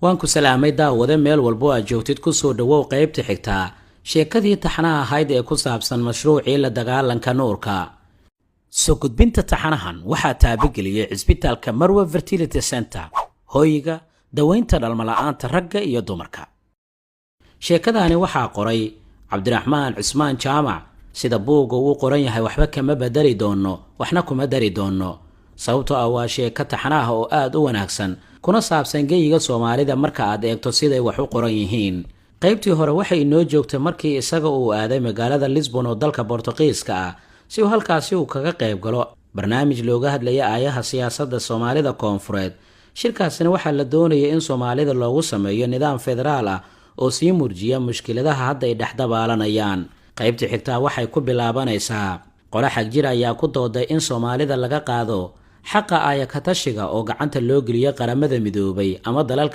Waan ku salaamay, daawade, meel walbo aad joogtid. Kusoo dhowow qaybta xigtaa sheekadii taxanaha ahayd ee ku saabsan mashruucii la dagaalanka nuurka. Soo gudbinta taxanahan waxaa taabageliyey cisbitaalka Marwe Fertility Center, hooyiga daweynta dhalmala'aanta ragga iyo dumarka. Sheekadaani waxaa qoray Cabdiraxmaan Cusmaan Jaamac. Sida buugga uu qoran yahay waxba kama bedeli doono, waxna kuma dari doono, sababtoo ah waa sheeko taxanaha oo aada u wanaagsan, kuna saabsan geyiga Soomaalida marka aad eegto siday wax u qoran yihiin. Qaybtii hore waxay inoo joogtay markii isaga uu aaday magaalada Lisbon oo dalka Bortuqiiska ah, si uu halkaasi uu kaga qayb galo barnaamij looga hadlaya aayaha siyaasadda Soomaalida Koonfureed. Shirkaasina waxaa la doonayay in Soomaalida loogu sameeyo nidaam federaal ah oo sii murjiya mushkiladaha hadda ay dhex dabaalanayaan. Qaybta xigtaa waxay ku bilaabanaysaa qolo xagjir ayaa ku dooday in Soomaalida laga qaado xaqa aayakatashiga oo gacanta loo geliyo Qaramada Midoobay ama dalalka.